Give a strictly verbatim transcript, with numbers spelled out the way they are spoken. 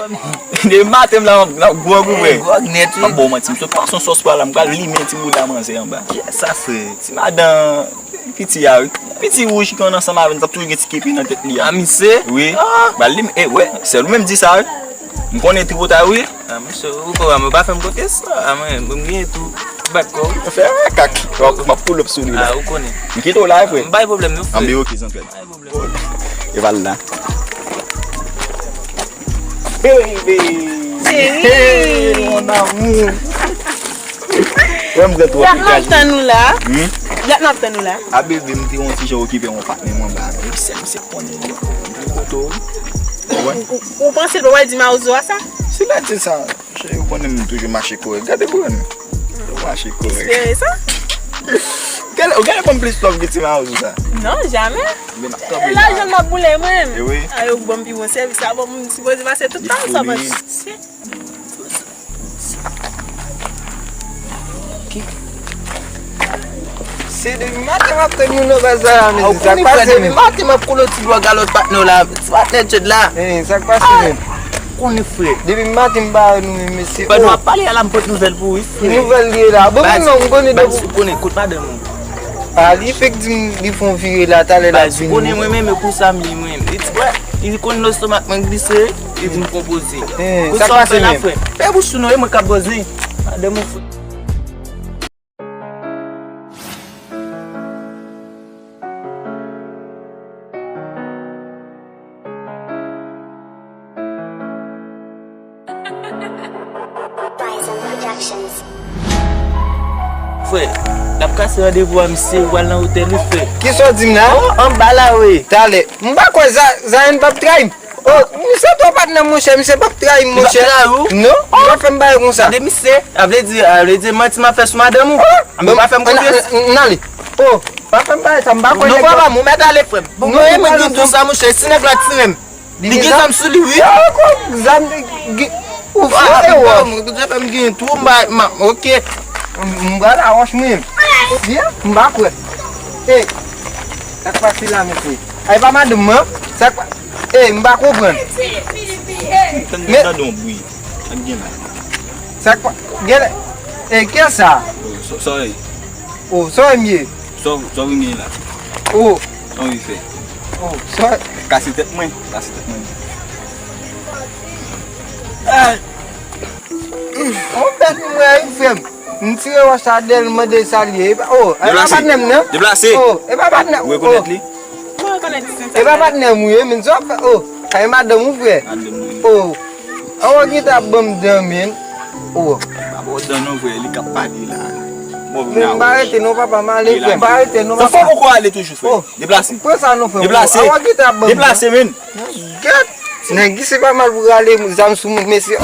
Depi maten m la, m ap, m ap gwòg ou, frè. Gwòg nèt, wi. M ap ba w manti, m sot pase yon sòs pa la, m pral limen ti bouda manzè anba. Kiyès sa, frè? Ti madan piti a, wi. Piti wouj ki konn ansanm avè n, t ap toujou gen ti kepi nan tèt li a. A, misye? Wi. M pral limen, e, wè, sèl ou menm di sa, wi. M konnen tripotay, wi. A, monchè, ou pa, ou pa fè m konfyans, non. A, mwen, mwen gen tou bat kò. Fè makak. M ap pull up sou li la. A, ou konnen. M kite w la, wi, frè. M bay pwoblèm, non, frè. Anben, ok, zanfè. E pa l la. Baby! Cheri! Hey, mon amour! Wè m pran twòp. Dat m ap tann ou la. Hmm? Dat m ap tann ou la. A, baby, m te yon ti jan okipe yon patnè mwen ba. Misye, misye konnen. M kote w. Ou, ou, ou panse l pa pral di Mawozo a sa? Si l a di sa. Cheri, ou konnen m toujou mache korèk. Gade bò nou. Ou mache korèk. Espere sa. Gade, ou gade kòm plis love ki ti Mawozo sa. Non, jamè. Men ap kanpe la. Lajan m ap boule mwen. E wi. A, yo ban m pi bon sèvis la, bon, m sipoze pase tout tan sa, man. Se depi maten m ap tann nou nan baz la, men sa k pase menm? Depi maten m ap kole ti dwa galòt patnè w la, ti patnè Djed la. Sa k pase menm? Konnen, frè. Depi maten m pa wè nou menm, mesye. Pandan w ap pale a la, m pot nouvèl pou ou, wi, frè. Ki nouvèl li ye la? Bon, moun nan, m konnen depi. Ou konnen, kot madanm ou? A, li fèk di m li fè yon vire la, talè l ap vini. Ou konnen mwen menm, e konsa m ye mwen. Li di, wè, li konn lestomak mwen glise, li di m konpoze. Sa k pase menm? Fè bouch ou non, e mwen k ap boze. Madanm ou, frè. Frè, n ap kase randevou a, misye, ou pral nan otèl, wi, frè. Kisa w di m la? O, anba la, wi. Talè. M pa kwè Za-, Zayen p ap trayi m. O, misye twò patnè m, monchè, misye p ap trayi m, monchè. Li p ap trayi ou? Non, li p ap fè m bagay konsa. Gade misye, a vle di, a vle di manti m ap fè sou madanm ou? Ou pa fè m konfyans. N ale. O, pa fè m bagay sa, m pa kwè nèg yo. Non, papa, m ou mèt ale, frè m. Non, e mwen ki di w sa, monchè, si nèg la tire m. Li gen zam sou li, wi. Yo, zam, ou fè wòch. Mwen fè m gen tou, m ba, m, ok. M, m ba la wòch mwen. Byen, m pa kwè. E, sa k pase la, mesye? A, e pa madanm mwen, sa k pa, e, m pa konprann. Tande, tande yon bri. Sa k pa, gen, e, kiyès sa? Sorry. O, sa w ye? Sa w, sa w vin gen la? O. Sa w vin fè? O, sa w. Kase tèt mwen, kase tèt mwen. Ay! O, bèt mwen, wi, frè m. M tire wòch la dèyè l, m mande sa l ye. E pa, o, e pa patnè m, non? Deplase. O, e pa patnè m. Ou rekonèt li? Mwen rekonèt ti sensè. E pa patnè m, wi, men sa w fè, o, kay madanm ou, frè. Madanm ou. O. Awa gen ta ban m dan, men. O. Pa ba w dan non, frè, li k ap pale la. Bon, men m pa rete non, papa, m ale, frè. M pa rete non, papa. Fò poko ale toujou, frè. O. Deplase. Pran sa non, frè. Deplase. Awa gen ta ban m. Deplase, men. Gèt. Nèg isi pa mal pou rale zam sou moun, mesye. O.